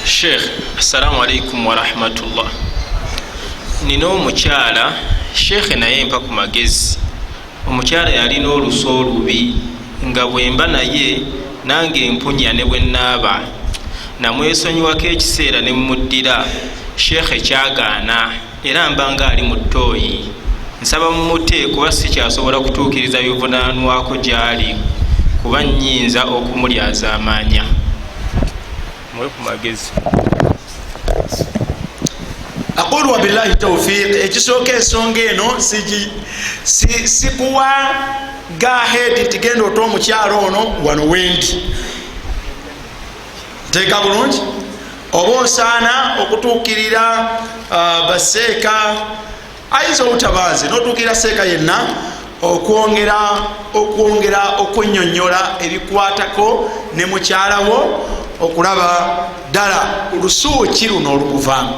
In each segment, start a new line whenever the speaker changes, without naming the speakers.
Sheikh, assalamu alaikum warahmatullah. Nina omukyala, sheekhe, naye mpa ku magezi. Omukyala yalina olusu olubi nga bwemba naye nange mpunya ne bwe naaba. Namwesonyiwako ekiseera ne muddira, sheekhe, kyagaana era mba nga ali mu ttooyi. Nsaba mumute kuba sikyasobola kutuukiriza bivunaanwako gyali kuba nnyinza okumulyazaamaanya. Muwe ku magezi.
Aqulu wabillahi taufiq. Ekisooka, ensonga eno sikuwa go ahead nti genda ota omukyalo ono. Wano wendi nteeka bulungi, oba osaana okutuukirira baseeka, ayinza obutabanze notuukirira seeka yenna okwongera okunyonyola ebikwatako ne mukyalawo, okulaba ddala lusuuki luno olukuvaamu.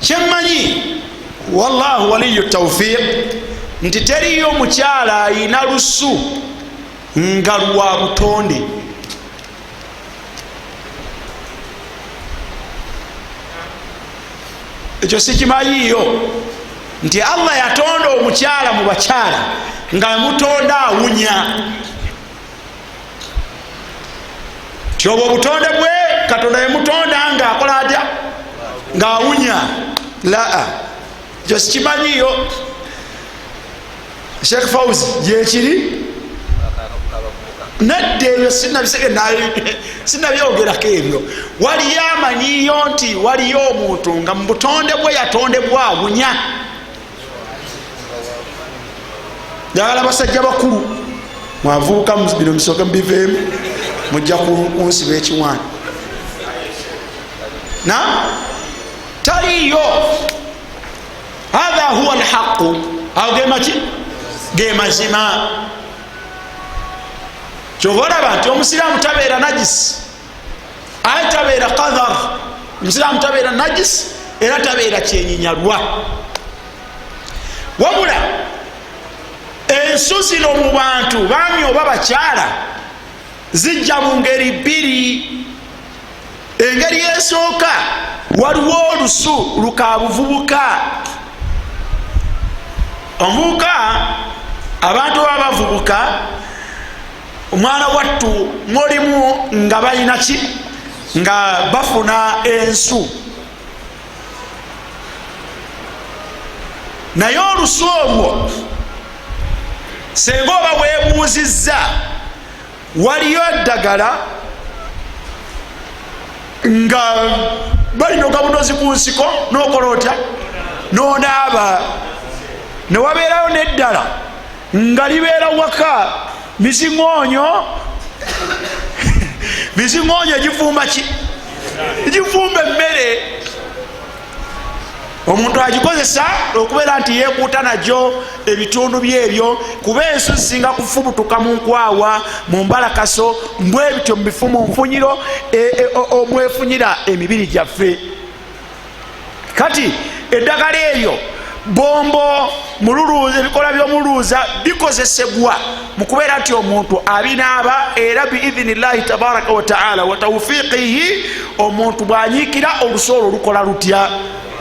Kyemmanyi, wallahu waliyu taufiq, nti teriyo mukyala ayina lusu nga lwa butonde. Ekyo sikimanyiyo nti Allah yatonda omukyala mu bakyala nga mutonda awunya, ti obwo obutonde bwe Katonda yemutonda nga akola atya? Ngaawunya. Laa, ekyo sikimanyiyo. Sheekh Fauzi, gyekiri nedda, ebyo sinabyogerako ebyo. Waliyo amanyiyo nti waliyo omuntu nga mu butonde bwe yatondebwa awunya? Njagala basajja bakulu, mwavubuka bino musooke mubiveemu, mujja kunsiba ekiwaani. Na taliyo. Hatha huwa lhaqu, ago gemaki? Gemazima. Kyova olaba nti omusiraamu tabeera najisi, aye tabeera qadhar. Omusiraamu tabeera najisi era tabeera kyenyinyalwa. Wabula ensu zino mu bantu, baami oba bakyala, zijja mu ngeri bbiri. Engeri esooka, waliwo olusu lukabuvubuka. Omuvubuka, abantu baba bavubuka, omwana wattu, mulimu nga balina ki? Nga bafuna ensu. Naye olusu olwo, senga oba webuuzizza, waliyo eddagala nga balinoga bunozi ku nsiko, nokola otya? Nonaaba. Newabeerayo neddala nga libeera waka, miziŋonyo, miziŋonyo egifumba ki? Egifumba emmere. Omuntu agikozesa okubeera nti yekuuta nagyo ebitundu byebyo, kuba ensu zisinga kufubutuka mu nkwawa, mu mbalakaso, mbwebityo mubifu, mu nfunyiro omwefunyira emibiri gyaffe. Kati eddagala eryo bombo mululuuza, ebikola byomuluuza bikozesebwa mu kubeera nti omuntu abinaaba, era biidhini llahi tabaraka wataala wa taufiqihi, omuntu bwanyiikira olusu olwo lukola lutya?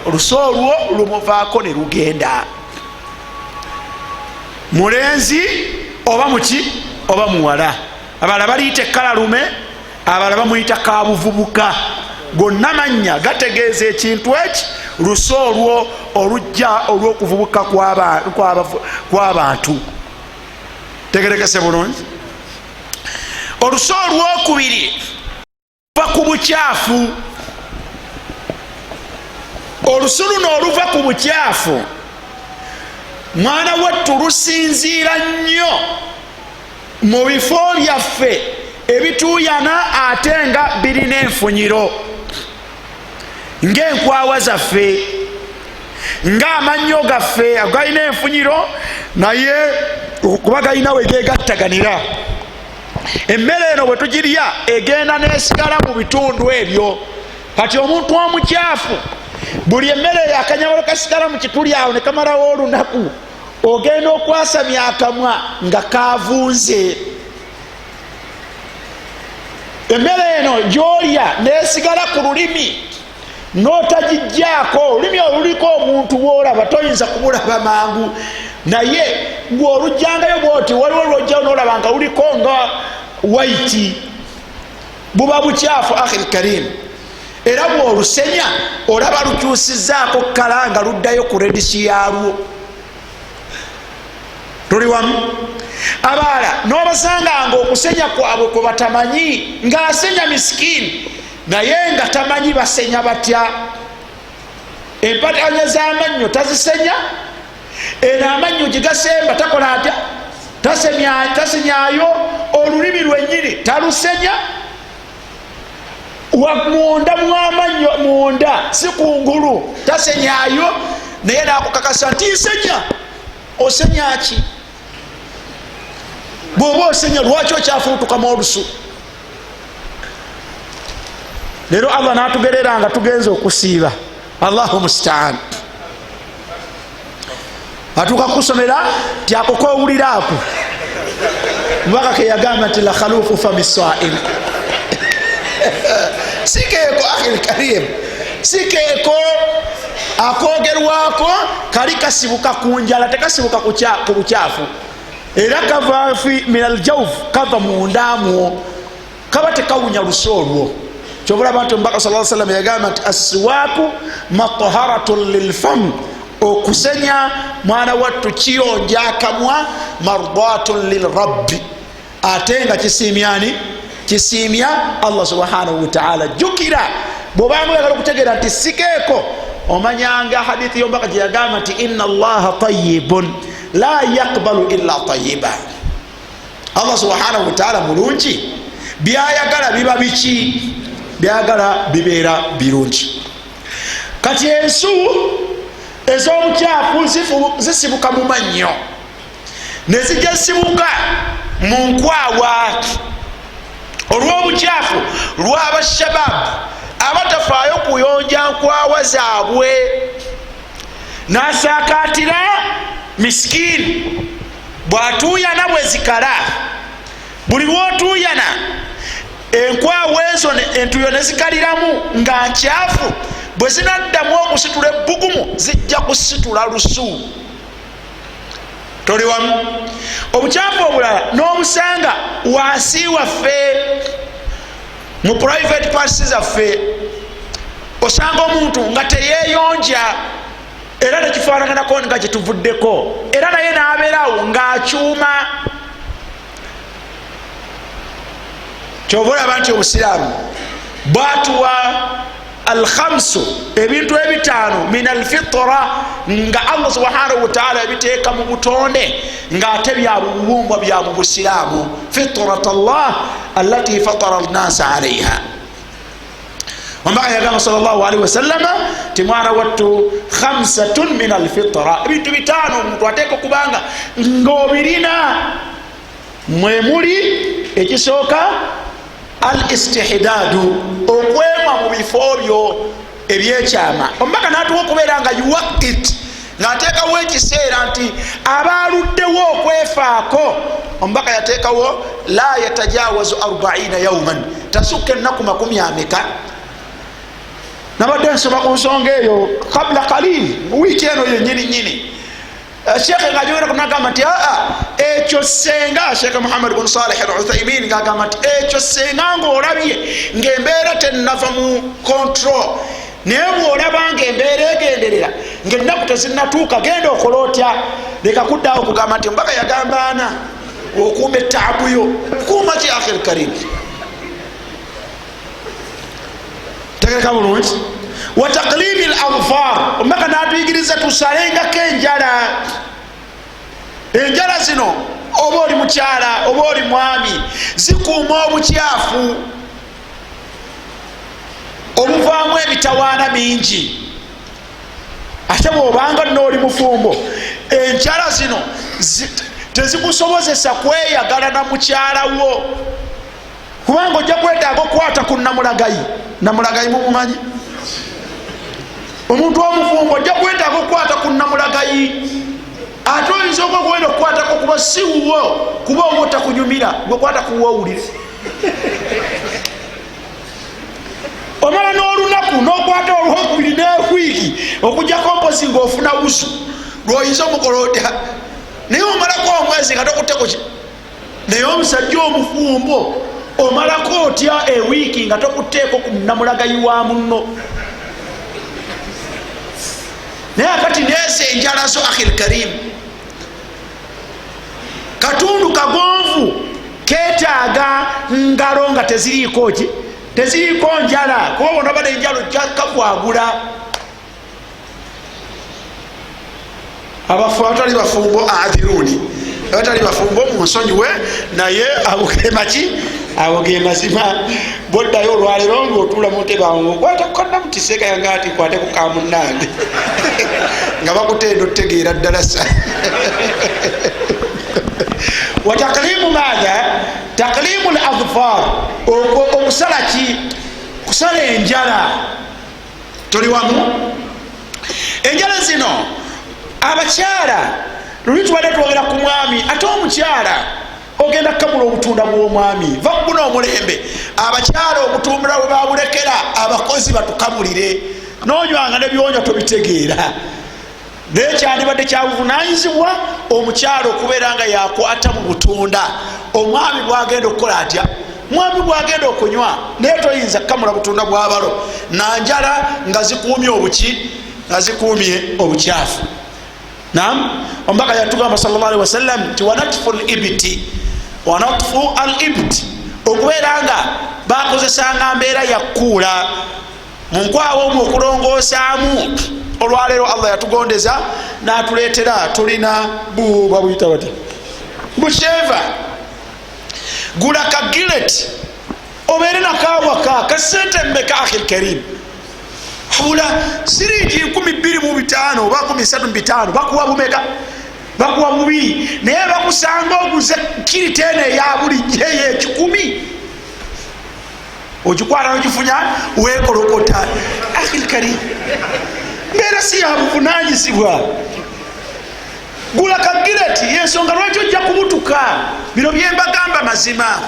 Olusu olwo lumuvaako ne lugenda, mulenzi oba muki oba muwala. Abalala baliyita ekkalalume, abalala bamuyita kabuvubuka. Gonna mannya gategeeza ekintu eki, lusu olwo olujja olw'okuvubuka kw'abantu. Tegerekese bulungi. Olusu olwokubiri va ku bukyafu. Olusu luno oluva ku bukyafu, mwana wattu, lusinziira nnyo mu bifo byaffe ebituuyana ate nga birina enfunyiro, ng'enkwawa zaffe, ng'amannyo gaffe agalina enfunyiro, naye kuba galina wegegattaganira. Emmere eno bwe tugirya egenda nesigala mu bitundu ebyo. Kati omuntu omukyafu, buli emmere eyo akanyama kasigala mu kituli awo ne kamalawo olunaku, ogenda okwasamya akamwa nga kavunze. Emmere eno gyolya nesigala ku lulimi notagijjaako, olulimi oluliko omuntu bwolaba toyinza kubulaba mangu, naye bwolujjangayo bwoti waliwo lwojjayo nolaba nga luliko nga waiti, buba bukyafu. Akhil karim, era bwolusenya olaba lukyusizaako kala nga luddayo ku redisi yalwo. Tuli wamu? Abaala nobasanga nga okusenya kwabwe kwe batamanyi, ngaasenya misikini naye nga tamanyi basenya batya. Empatanya z'amannyo tazisenya, eno amannyo gyegasemba takola atya, tasenyayo. Olulimi lwenyini talusenya, munda mwamannyo munda si kungulu tasenyayo, naye nakukakasa nti nsenya. Osenya ki? Bwoba osenya lwaki okyafuutukamu olusu? Leero Allah natugerera nga tugenza okusiiba, Allahu mustaan. Atuuka kukusomera ti ako kowulira ako mubaka keyagamba nti la khalufu fami saim, si keeko. Akhil karim, si keeko akogerwako, kali kasibuka ku njala, tekasibuka ku bukyafu, era kava min aljauf, kava mundamwo, kaba tekawunya lusi olwo. Kyobulaba nti omubaka sa salam yagamba nti assiwaaku matharatun lilfam, okusenya mwana wattu kiyonja akamwa, mardatun lilrabbi, ate nga kisiimyani? Kisiimya Allah subhanahu wataala. Jukira bwobanga oyagala okutegeera nti sikeeko, omanyanga hadithi yomubaka gyeyagamba nti inna allaha tayibun la yakbalu illa tayiba. Allah subhanahu wataala mulungi, byayagala biba biki? Byagala bibeera birungi. Kati ensu ez'obukyafu zisibuka mu mannyo nezijja sibuka mu nkwawa olw'obukyafu lw'abashababu abatafaayo kuyonja nkwawa zaabwe, nasakatira misikini bwatuuyana bwe zikala. Buli lwotuuyana enkwawa ezo entuyo nezikaliramu nga nkyafu, bwe zinaddamu okusitula ebbugumu zijja kusitula lusu. Toli wamu? Obukyafu obulala n'obusanga wansi waffe mu private parts zaffe, osanga omuntu nga teyeyonja, era tekifaanaganako nga kyetuvuddeko, era naye n'abeerawo ng'akyuma. Kyova olaba nti obusiraamu bwatuwa alkhamsu, ebintu ebitaano min alfitra, nga Allah subhanahu wataala ebiteeka mu butonde, ngaate byabubumbwa bya mu busiraamu, fitrat llah allati fatara nnasa alaiha. Omubaka yagamba salllahalihi wasallama ti mwana wattu khamsatun min alfitra, ebintu bitaano omuntu ateeka okubanga ngaobirina, mwemuli ekisooka al istihdadu, okwema mu bifo byo ebyekyama. Omubaka natuwa okubeera nga yuwakit, ngaateekawo ekiseera nti abaluddewo okwefaako. Omubaka yateekawo la yatajawazu 40 yauman, tasukka ennaku makumi ameka. Nabadde nsoma ku nsonga eyo kabla kalil wiiki eno yenyini nyini, shekhe nga ajogera kunagamba nti aa ekyo senga Shekhe Muhammad bun Salih al Uthaimin ngaagamba nti ekyo senga ngaolabye ngaembeera tenava mu control, naye bwolaba nga embeera egenderera ngaennaku tezinatuuka, genda okola otya, leka kuddawo okugamba nti omubaka yagamba ana okuuma etaabu yo kuuma ki. Akhir karim, tegereka bulungi. Wa taqlimi l adfar, omubaka natuyigiriza tusalengako enjala. Enjala zino oba oli mukyala oba oli mwami, zikuuma obukyafu obuvaamu emitawaana mingi. Ate bwobanga nooli mufumbo, enjala zino tezikusobozesa kweyagala na mukyala wo, kubanga ojja kwetaaga okukwata ku namulagayi. Namulagayi mumumanyi? Omuntu omufumbo ojja kwetaaga okukwata ku namulagayi, ate oyinza okwegenda okukwatako kuba si wuwo, kuba owo takunyumira, gwekwata kuwoowulire. Nomukwata olwokubiri newiiki okujjako mpozi ngaofuna busu lwoyinza omukola otya, naye omalako omwezi nga tokutteko. Naye omusajja omufumbo omalako otya ewiiki nga tokutteeko ku namulagayi wa munno? Naye akati neesa enjala zo, akhil karim, katundu kagonvu ketaaga ngalo nga teziriiko ki, teziriiko njala, kuba bonaba nenjala ojja kagwagula. Abafu abatali bafumbo, adiruni, abatali bafumbo munsonyiwe, naye ago gemaki, ago ge mazima. Boddayo olwaleero ngaotuula muntebe awo ngaokwata kukanamutiseeka yange ati kwate kukamunange nga bakutenda otutegeera ddala sa. Wataklimu maatha taklimu ladfar, okusala ki, kusala enjala. Tuli wamu? Enjala zino abakyala, luli tubadde twogera ku mwami, ate omukyala ogenda kukamula obutunda bw'omwami. Va kuguna omulembe, abakyala obutunda bwe babulekera abakozi batukamulire, nonywanga nebyonywa tobitegeera. Naye kyandibadde kyabuvunanyizibwa omukyala okubeera nga yakwata mu butunda omwami bwagenda okukola atya, mwami bwagenda okunywa. Naye toyinza kukamula butunda bwabalo nanjala nga zikuumye obuki, nga zikuumye obukyafu. Nam omubaka yatugamba sal llah alihi wasallam nti wanatfu libiti, wanatfu al ibt, okubeera nga bakozesanga mbeera yakuula munkwawo omwo okulongoosaamu. Olwaleero Allah yatugondeza natuleetera, tulina babuyita bati busheva. Gula kagilet obeere nakawaka kasente mmeka, akhil karim? Abula siringi 2500 oba 35, bakuwa bumeka? Bakuwa bubiri, naye bakusanga oguze kiritene eya bulijjo eyekikumi, ogikwata nogifunya wekolokota. Akhil karim, mbeera si yabuvunanyizibwa. Gula kagireti, yensonga lwaki ojja kubutuka. Bino byembagamba mazima,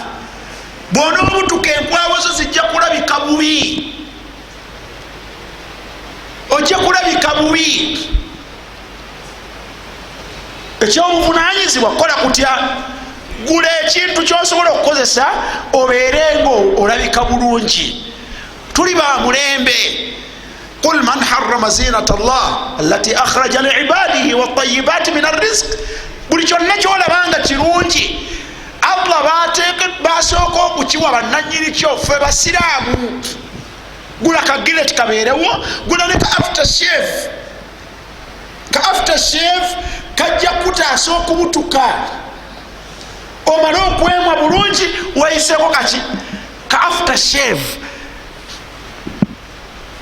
bwonoobutuka enkwawo zo zijja kulabika bubi, ojja kulabika bubi. Ekyobuvunanyizibwa kukola kutya? Gula ekintu kyosobola okukozesa obeere nga olabika bulungi. Tuli ba mulembe. Qul man harama zinata llah allati akhraja liibadihi watayibati min arrizq. Buli kyonna kyolabanga kirungi, Allah basooka okukiwa bannanyini kyo, ffe basiraamu. Gula kagiret kabeerewo, gula ne ka after shave. Ka after shave kajja kutaasa okubutuka, omale okwemwa bulungi wayiseko kaki ka after shave.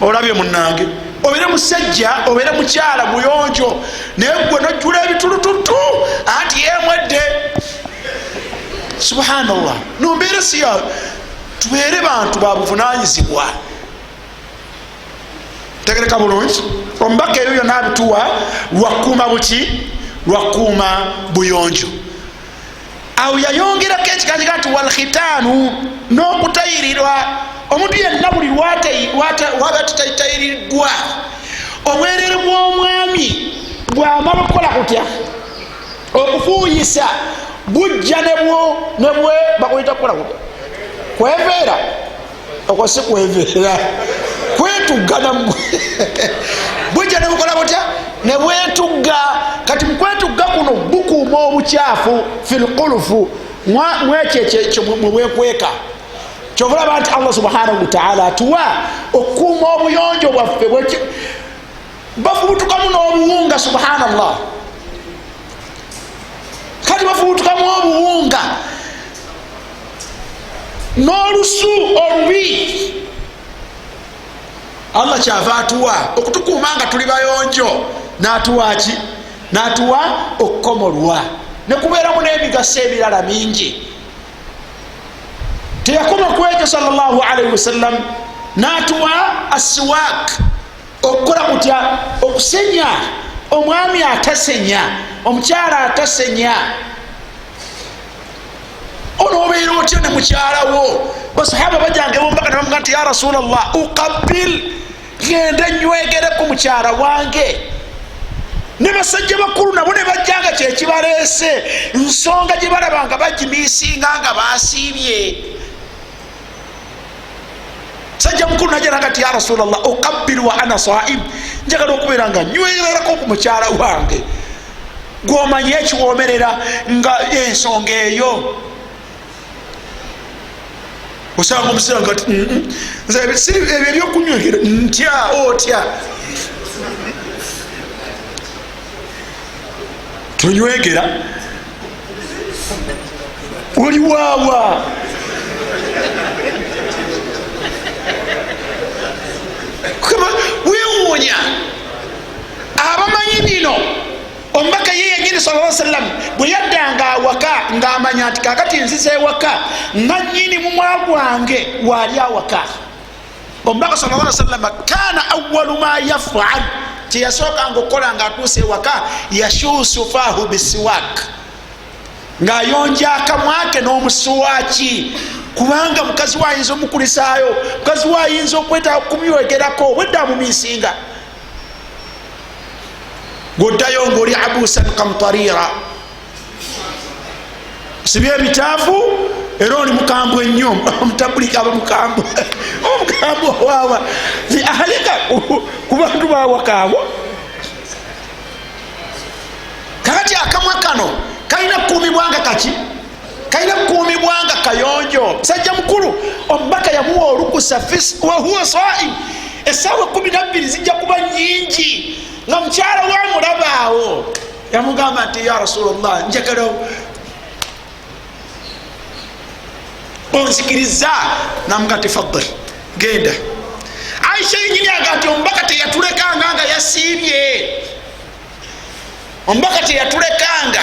Olabye munange, obeere musajja obeere mukyala muyonjo, naye gwe nojjula ebitulututu anti yemwedde. Subhanallah, nombeera siya. Tubeere bantu babuvunanyizibwa. Tegereka bulungi, omubaka ebyo byonna abituwa lwakuuma buki, lwakuuma buyonjo. Awo yayongerako ekiganjiga nti walkhitaanu, n'okutayirirwa. Omuntu yenna buli waba tutayiriddwa, obwerere bw'omwami bwamala okukola kutya, okufuuyisa, bujja nebwe bakuyita kukola kutya, kweveera. Okwo si kweveera, kwetugga. Bujja nebukola butya, nebwetugga. Kati mukwetugga kuno bukuuma obukyafu filkulufu, mwekyo mwebwekweka. Kyovulaba nti Allah subhanahu wataala atuwa okukuuma obuyonjo bwaffe. Bafubutukamu n'obuwunga, subhanallah. Kati bafubutukamu obuwunga n'olusu olubi. Allah kyava atuwa okutukuuma nga tuli bayonjo, natuwaki, natuwa okukomolwa nekubeeramu n'emigaso ebirala mingi. Teyakoma ku ekyo salllahualaihi wasallam, natuwa asiwak, okukola kutya, okusenya. Omwami atasenya, omukyala atasenya, onoobeera otya ne mukyalawo? Basahaba bajanga ebombaka nebamuga nti ya rasulllah, uqabil, Ngende nywegere ku mukyala wange. Ne basajja bakulu nabo ne bajjanga, kyekibaleese nsonga gye balaba nga bagimisinga nga basiibye. Sajja mukulu najja ti, "Ya Rasulllah, uqabilu wa ana saim, njagala okubeera nga nywererako ku mukyala wange." Gwomanyi ekiwomerera nga ensonga eyo, osanga omusiraamu nga ti, "Nze ebyo ebyokunywegera ntya." Otya tonywegera? Oli waawa? Wewuunya abamanyi bino. Omubaka ye yenyini sal sallam bwe yaddanga awaka, ngaamanya nti kakati nziza ewaka nga nyini mumwa gwange waali awaka, omubaka sal sallama kana awalu ma yafal, kyeyasookanga okukola nga atuuse ewaka, yashusu fahu bisiwak, ng'ayonja akamwake n'omusuwaki, kubanga mukazi we ayinza omukulisaayo, mukazi we ayinza okwetaaga kumyogerako, obwedde amumisinga. Goddayo ngaoli abusan kamtarira, sibye ebitaafu, era oli mukambwe ennyo. Omutabulika aba mukambwe, omukambwe owawa ahalika ku bantu bawakaabo. Kakati akamwa kano kalina kukumibwanga kaki? Kalina kukumibwanga kayonjo. Musajja mukulu, omubaka yamuwa olukusa wahuwa saim. Esaawa 12 zijja kuba nyingi nga mukyala wamulabaawo, yamugamba nti, "Ya Rasulllah, njagala onzikiriza." Namuga nti, "Faddal, genda." Aisha yenyini aga nti omubaka teyatulekanga nga yasiibye, omubaka teyatulekanga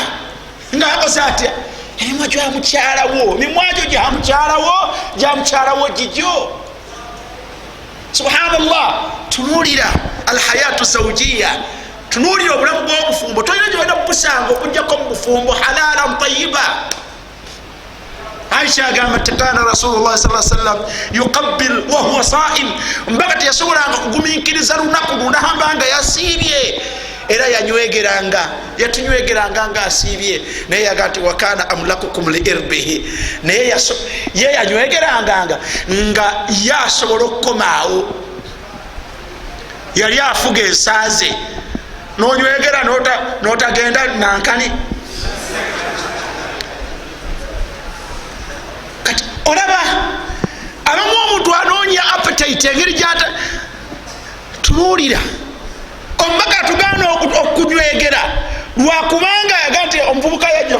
nga akoze atya. Emimwa gya mukyalawo, emimwagyo gya mukyalawo, gya mukyalawo gigyo. Subhanallah, tunulira alhayatu zaujiya, tunulira obulamu bwobufumbo. Tolina gyolina kukusanga okujjako mu bufumbo halalan tayiba. Aisha agamba nti kana Rasulullah sa sallam yuqabil wahuwa saim. Omubaka teyasobolanga kuguminkiriza lunaku lunamba nga yasiibye, era yanywegeranga, yatunywegeranga nga asiibye. Naye yaga nti wakana amlakukum liirbihi, naye ye yanywegeranganga nga ye asobola okukomaawo, yali afuga ensaaze. Nonywegera notagenda nankani. Kati olaba abamu, omuntu anoonya appetite engeri gyata. Tunuulira omubaka atugaana okunywegera lwakubanga yaga nti omuvubuka yajja,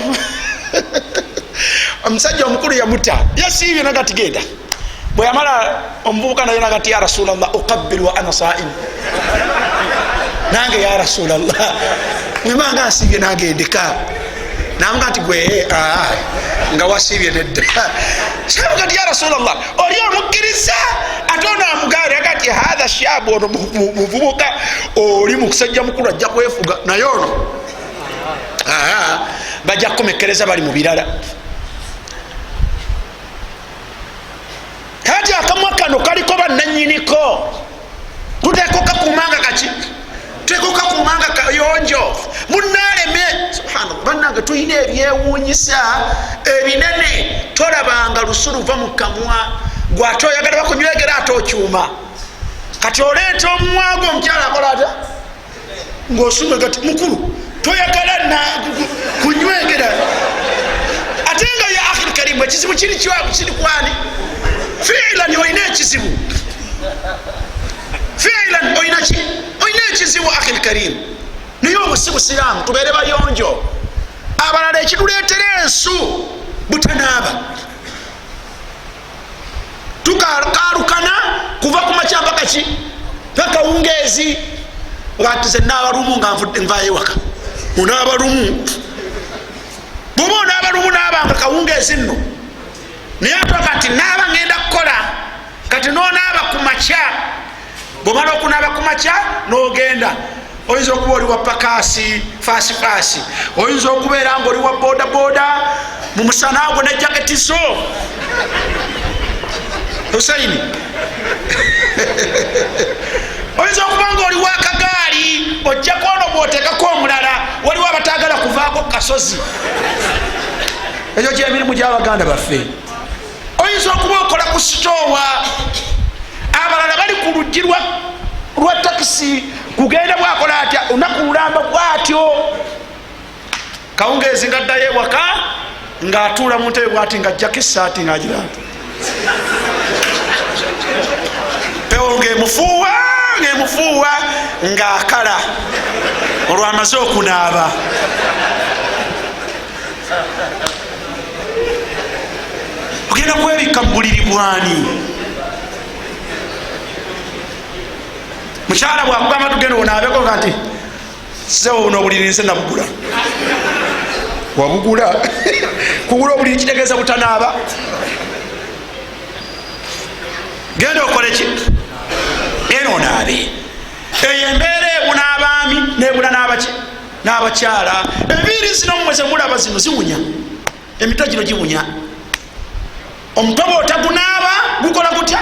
omusajja omukulu yamuta yasiibye, naga ti, "Genda." Bwe yamala, omuvubuka naye naga ti, "Ya Rasulllah, uqabil wa ana saim." "Nange, ya Rasulllah, mwemanga nsiibye, nange ndeka." Namuga nti, "Gwe nga wasiibye nedda." Samuga nti, "Ya Rasulllah, oli omukkiriza, ate ono amugaana." Aga nti, "Hatha shabu, ono muvubuka, oli mukusajja mukulu ajja kwefuga, naye ono bajja kukomekereza bali mu birala." Kati akamwa kano kaliko bannanyiniko, tuteeka okakuumanga kaki? Tuteeka okakuumanga kayonjo. Munaleme, subhanallah, bannange, tulina ebyewuunyisa ebinene. Tolabanga lusu luva mu kamwa. Gwate oyagala bakunywegera, ate okyuma. Kati oleeta omumwago, omukyala akola ata ngaosuma gati, "Mukulu, toyagala kunywegera?" Ate nga, ya akhil karimu, ekizibu kiri kwani? Fiilan olina ekizibu, fiilan olina ki? Olina ekizibu, akhil karim. Naye obusi busiraamu, tubeere bayonjo. Abalala ekituleetera ensu butanaaba. Tukalukana kuva ku makya mpaka ki? Paka wungeezi. Ngati ze naaba lumu nga nvayo ewaka. Onaaba lumu? Bwoba onaaba lumu, naabanga kawungeezi nno. Naye atoka nti naaba ngenda kukola, kati nonaaba ku makya. Bwomala okunaaba ku makya nogenda, oyinza okuba oli wa pakasi fasi fasi, oyinza okubeera nga oli wa boda boda mu musana gwo ne jaketi zo. Husaini, Oyinza okuba nga oli wakagaali, ojjako ono bwoteekako omulala. Waliwo abatagala kuvaako kasozi. Ekyo kyemirimu gyabaganda baffe. Oyinza okuba okola ku sitoowa, abalala bali ku luggi lwa takisi, kugenda bwakola atya olunaku lulamba bwatyo. Kawungeezi nga ddayo ewaka, ngaatuula mu ntebe bwati, nga ajjako esaati, ngaagira nti pewo ngaemufuuwa, ngaemufuuwa, ngaakala olwamaze okunaaba. Ogenda kwebikka mu buliri bwani? Mukyala bwakugamba tugenda onaabeko, nga nti sewo, buno obuliri nze nabugula. Wabugula? Kugula obuliri kitegeeza butanaaba? Genda okoleki? Genda onaabe. Eyo embeera ebuna abaami nebuna nabaki? N'abakyala. Enviiri zino mmwe zemulaba zino ziwunya, emitwe gino giwunya. Omutwe bwotagunaaba gukola gutya?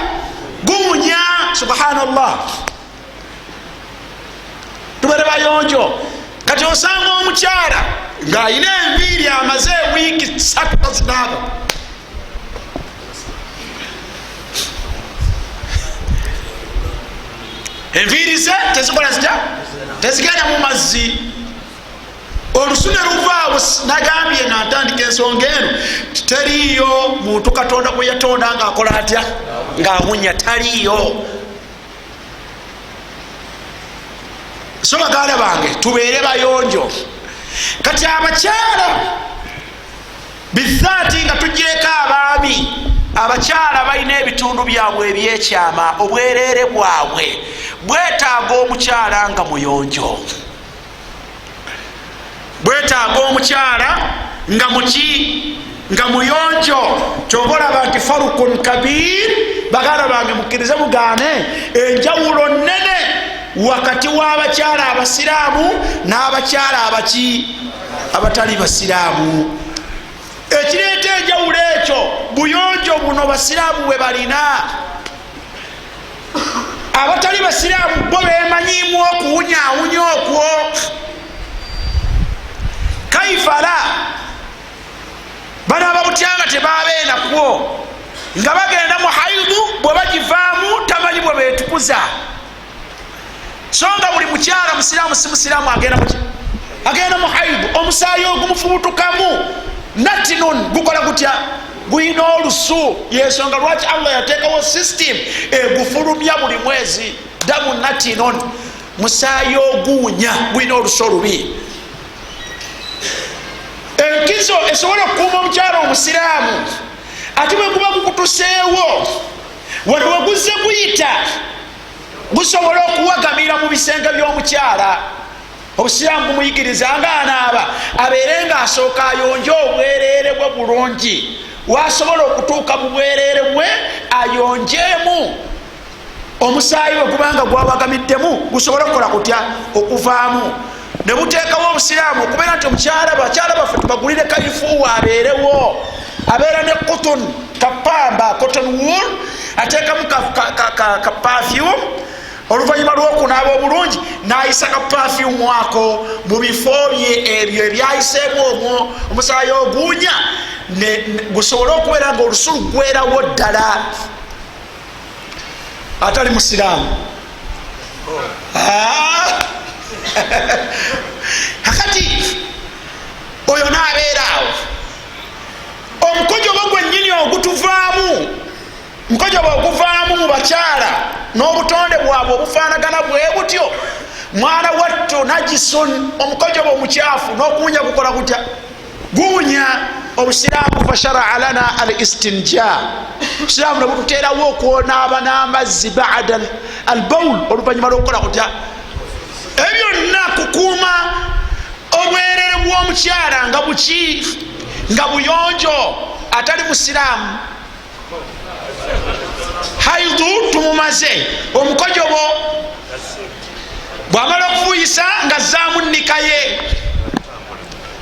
Guwunya. Subhanallah, tubere bayonjo. Kati osanga omukyala ng'ayina enviiri amaze ewiiki 3 tazinaaba. Enviiri ze tezikola zitya? Tezigenda mu mazzi, olusu ne luvaawo. Nagambye nga ntandika ensonga eno, teriiyo muntu Katonda gwe yatonda ngaakola atya? Ngaawunya. Taliiyo. So baganda bange, tubeere bayonjo. Kati abakyala bizaati, nga tugyeko abaami, abakyala balina ebitundu byabwe ebyekyama. Obwerere bwabwe bwetaaga omukyala nga muyonjo, bwetaaga omukyala nga muki? Nga muyonjo. Kyova olaba nti farukun kabir, baganda bange, mukkirize mugaane, enjawulo nene wakati w'abakyala abasiraamu n'abakyala abaki? Abatali basiraamu. Ekireeta enjawulo ekyo buyonjo buno basiraamu bwe balina. Abatali basiraamu bo bemanyimu okuwunyawunya okwo. Kaifala banaaba butyanga tebabeenakwo nga bagenda mu haidu, bwe bagivaamu tamanyi bwe betukuza. So nga buli mukyala musiraamu si musiraamu agenda muki? Agenda mu haidu, omusaayi ogumufubutukamu natinun gukola gutya? Guyina olusu. Yensonga lwaki Allah yateekawo system egufulumya buli mwezi. Damu natinun, musaayi oguwunya, gulina olusu olubi. Enkizo esobola okukuuma omukyala omusiraamu, ate bwe guba gukutuseewo wano weguzze guyita, gusobola okuwagamira mu bisenge by'omukyala. Obusiraamu bumuyigiriza nga anaaba abeere nga asooka ayonje obwereere bwe bulungi, wasobola okutuuka mu bwereere bwe ayonjeemu, omusaayi bwe gubanga gwawagamiddemu gusobole okukola kutya? Okuvaamu. Ne buteekawo obusiraamu okubeera nti omukyala, bakyala baffe tubagulire kayifuuwa, abeerewo abeera ne cotton kapamba, cotton wool, ateekamu ka perfume. Oluvanyuma lwokunaaba obulungi nayisa ka perfume ako mu bifo bye ebyo ebyayiseemu omwo omusaayi oguunya, gusobole okubeera nga olusu lugwerawo ddala. Atali musiraamu. Ah! Kakati oyo nabeera awo, omukojobo gwennyini ogutuvaamu, mukojobo oguvaamu mu bakyala n'obutonde bwabwe obufaanagana bwe butyo, mwana wattu najisun, omukojobo omukyafu, n'okuwunya gukola gutya? Guwunya. Obusiraamu fasharaa lana al istinja, obusiraamu ne bututeerawo okwonaaba n'amazzi bada al baul, oluvanyuma lwokukola kutya? Ebyo byonna kukuuma obwerere bw'omukyala nga buki? Nga buyonjo. Atali musiraamu, haidu tumumaze, omukojobo bwamala okufuyisa nga zaamu nnikaye.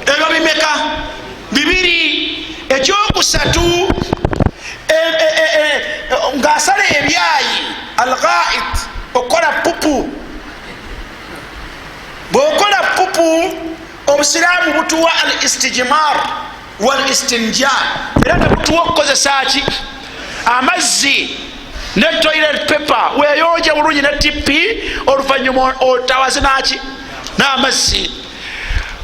Ebyo bimeka? Bibiri. Ekyokusatu, ng'asala ebyayi, alghaid. Okukola pupu, bwokola pupu, obusiraamu butuwa al istijmar wal istinja, era nebutuwa okukozesa ki? Amazzi ne toilet paper. Weyonje bulungi ne tipi, oluvanyuma otawaze naki? N'amazzi.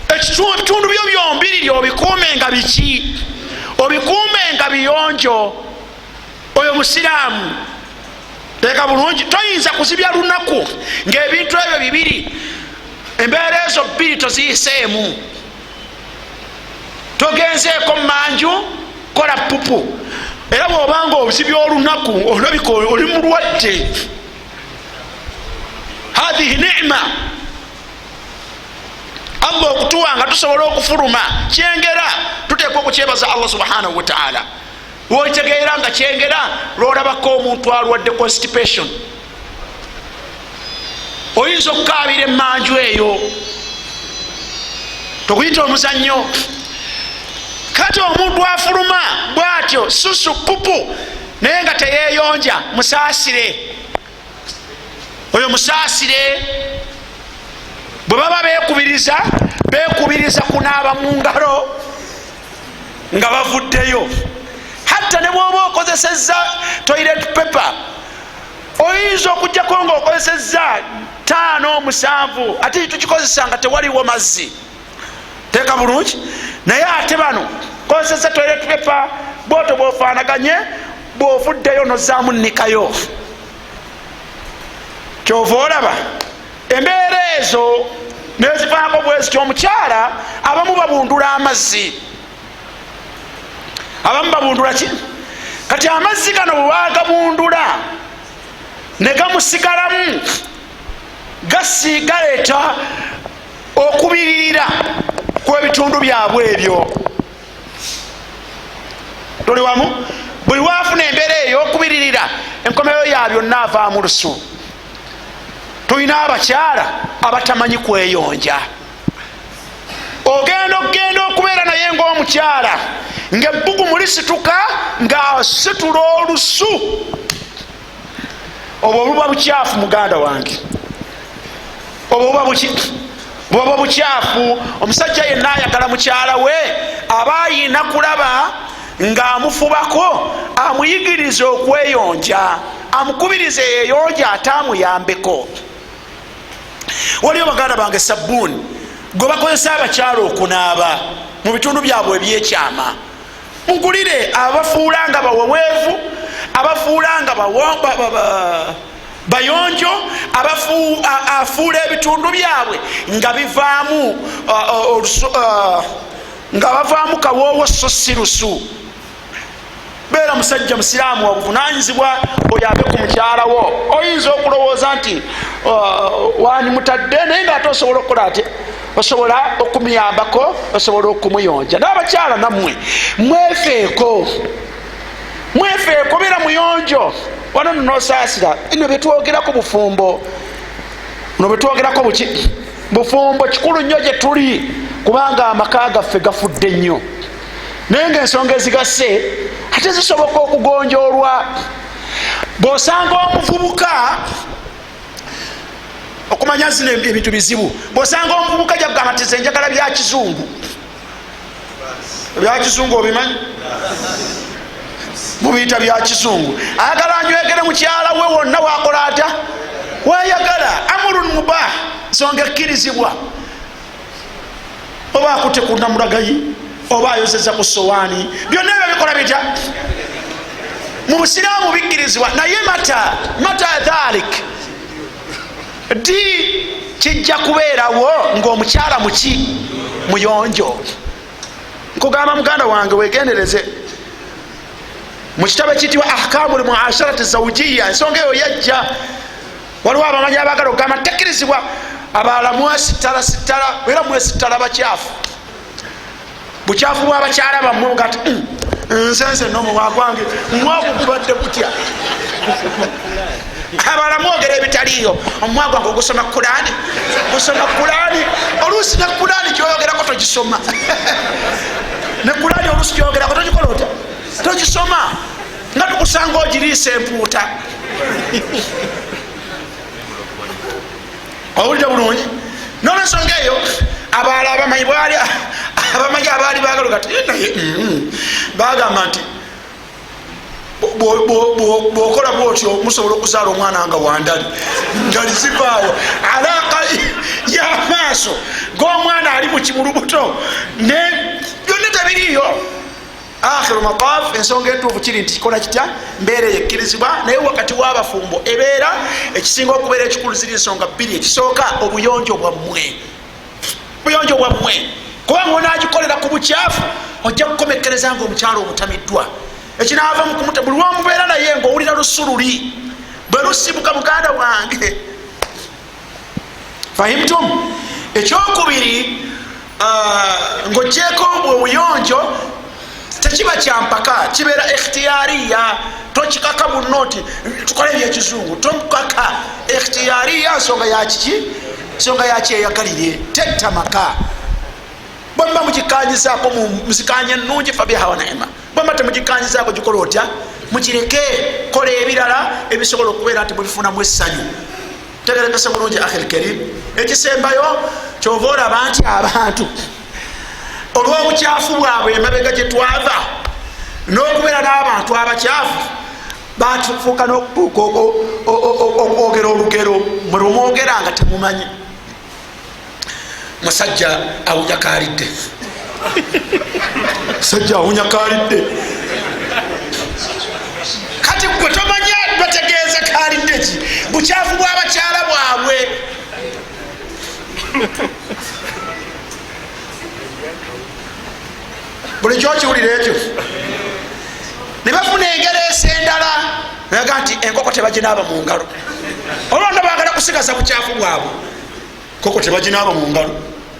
Ebitundu byo byombiriri obikuume nga biki? Obikuume nga biyonjo. Oyo musiraamu, teeka bulungi, toyinza kuzibya lunaku ngaebintu ebyo bibiri, embeera ezo bbiri toziyiseemu. Togenzeeko mumanju kola pupu, era bwobanga obuzibya olunaku olabika oli mulwadde. Hathihi nima Allah okutuwa nga tusobola okufuluma kyengera, tuteekwa okukyebaza Allah subhanahu wataala. Wokitegeera nga kyengera lwolabako omuntu alwadde constipation, oyinza okukabira emanju eyo, tokuyita omuzannyo. Kati omuntu afuluma bwatyo susu pupu naye nga teyeyonja, musaasire oyo, musaasire. Bwe baba bekubiriza, bekubiriza kunaaba mu ngalo nga bavuddeyo. Hatta ne bwoba okozeseza toilet paper, oyinza okugjako nga okozeseza 5, 7, ate tukikozesa nga tewaliwo mazzi. Teeka bulungi, naye ate bano kozeseza toilet paper bwoto bwofanaganye, bwovuddeyo nozaamu nnikayo. Kyova olaba embeera ezo nezivaako bweziti. Omukyala abamu babundula amazzi, abamu babundula ki? Kati amazzi gano bwebagabundula ne gamusigalamu, galeeta okubiririra kwebitundu byabwe ebyo. Tuli wamu? Buli wafuna embeera eyo okubiririra, enkomeyo ya byonna avaamu lusu. Tulina abakyala abatamanyi kweyonja. Ogenda okugenda okubeera naye ngaomukyala ngaebbugumu lisituka, ngaasitula olusu. Obwo buba bukyafu, muganda wange, obwo buba buki? Buba bukyafu. Omusajja yenna ayagala mukyala we aba ayina kulaba ng'amufubako, amuyigiriza okweyonja, amukubiriza eyeyonja, ate amuyambeko. Waliyo baganda bange sabbuuni gwe bakozesa abakyala okunaaba mu bitundu byabwe ebyekyama. Mugulire abafuula nga baweweevu, abafuula nga bayonjo, afuula ebitundu byabwe nga bivaamu, nga bavaamu kawoowo, so si lusu. Beera musajja musiraamu obuvunanyizibwa, oyambe ku mukyalawo. Oyinza okulowooza nti wandimutadde, naye nga ate osobola okukola, ate osobola okumuyambako, osobola okumuyonja. N'abakyala nammwe mwefeeko, mwefeeko, beera muyonjo. Wano nonosaasira ino byetwogerako bufumbo, no byetwogerako buki? Bufumbo. Kikulu nnyo gye tuli, kubanga amaka gaffe gafudde nnyo, naye nga ensonga ezigasse ate zisoboka okugonjoolwa. Bwosanga omuvubuka, okumanya zino ebintu bizibu, bwosanga omuvubuka jakugamba nti ze njagala byakizungu. Byakizungu obimanyi? Mubiyita byakizungu. Ayagala anywegere mukyala we wonna wakola atya wayagala, amurun mubah, nsonga ekkirizibwa. Oba akutte ku namulagayi, oba ayozeza ku sowaani, byonna ebyo bikola bitya mu busiraamu? Bikkirizibwa. Naye mata dhalik di kijja kubeerawo ngaomukyala muki? Muyonjo. Nkugamba muganda wange, wegendereze mu kitabo ekiyitibwa Ahkamu lmuasharati zaujiya, ensonga eyo yajja. Waliwo abamanyi abagala okugamba tekkirizibwa, abalala mwesittala sittala, era mwesittala bakyafu, bukyafu bwabakyala bammwe. Gati nze nze nomumwa gwange mwagu gubadde gutya? Abalala mwogera ebitaliyo. Omumwa gwange ogusoma Kulani, gusoma Kulani. Oluusi ne Kulani gyoyogerako togisoma, ne Kulani oluusi gyoyogerako togikola otya? Togisoma, nga tukusanga ogiriisa empuuta. Owulire bulungi. Nolwensonga eyo abalala abamanyi bwali abamanyi abaali bagala kati naye bagamba nti bwokola bwotyo musobola okuzaala omwana nga wandali ndali zivaawo alaka y'amaaso g'omwana ali mukimulubuto byonna tebiriiyo. Akhiru mataf, ensonga entuufu kiri nti kikola kitya, mbeera eyekkirizibwa, naye wakati w'abafumbo ebeera ekisinga okubeera ekikulu ziri ensonga bbiri. Ekisooka, obuyonjo bwammwe, obuyonjo bwammwe, kubanga onagikolera ku bukyafu ojja kukomekkereza nga omukyalo omutamiddwa. Ekinaava mukumuta buli lwomubeera naye ngaowulira lusululi bwe lusibuka, muganda wange. Fahimtum? Ekyokubiri, ng'ogyeko obuyonjo, tekiba kyampaka, kibeera ikhtiyariya. Tokikaka munno nti tukole ebyekizungu, tomukaka. Ikhtiyariya, nsonga yakiki? Nsonga yakyeyagalire, tetta maka. Bwemba mugikanyizaako muzikanya ennungi, fabiha wa naima. Bwemba temugikanyizaako, gikola otya, mukireke, kola ebirala ebisobola okubeera nti mubifunamu essanyu. Tegerekese bulungi, akhi lkarim. Ekisembayo, kyova olaba nti abantu olw'obukyafu bwabwe emabega gye twava n'okubeera n'abantu abakyafu, batufuuka n'okutuuka okwogera olugero mwe lumwogera nga temumanyi. Musajja awunya kalidde, musajja awunya kalidde. Kati gwe tomanya bategeeza kalidde ki? Bukyafu bw'abakyala bwabwe. Bulijjo okiwulira ekyo, ne bafuna engereesa endala naga nti enkoko tebaginaaba mu ngalo. Olwonna bagala kusigaza bukyafu bwabwe. Koko tebaginaaba mu ngalo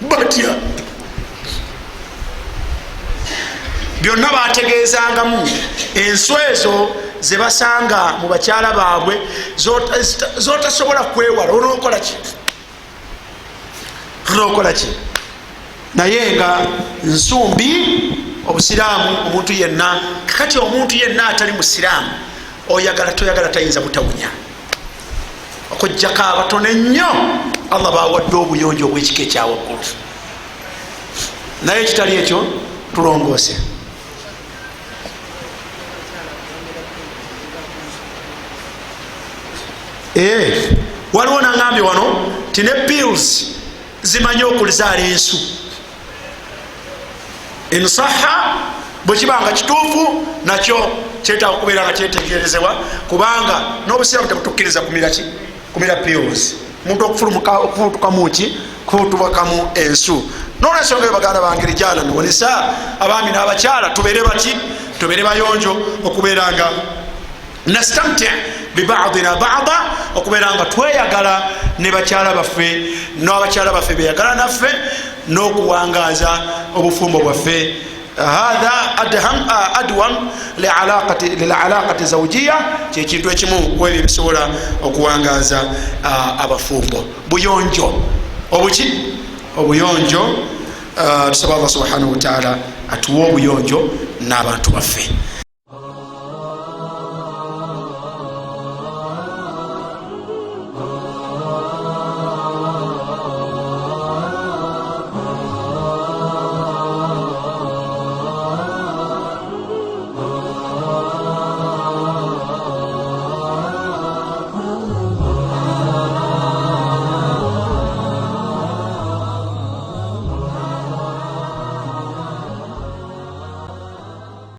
batya? Byonna bategeezangamu enswa ezo zebasanga mu bakyala baabwe zotasobola kwewala. Onookola ki? Onookola ki? Naye nga nsumbi obusiraamu, omuntu yenna, kakati omuntu yenna atali musiraamu, oyagala toyagala, tayinza butawunya, okujjako abatono ennyo Allah bawadde obuyonjo obwekika ekyawaggulu. Naye ekitali ekyo, tulongoose. Waliwo nangambye wano ti ne pills zimanyi okulizaala ensu. Insaha, bwekiba nga kituufu, nakyo kyetaaga okubeera nga kyetegerezebwa, kubanga n'obusiraamu tebutukkiriza kumira ki, kumira pills, omuntu okufulutukamu ki, kufulutukamu ensu. Nolwensonga eyo, baganda bange, rijalan wanisa, abaami n'abakyala, tubeere baki? Tubeere bayonjo, okubeera nga nastamti bibadina bada, okubeera nga tweyagala ne bakyala baffe, n'abakyala baffe beyagala naffe, n'okuwangaza obufumbo bwaffe. Hatha adwam lialaqati zaujiya, kyekintu ekimu kwebyo ebisobola okuwangaza abafumbo, buyonjo obuki, obuyonjo. Tusaba Allah subhanahu wataala atuwe obuyonjo n'abantu baffe.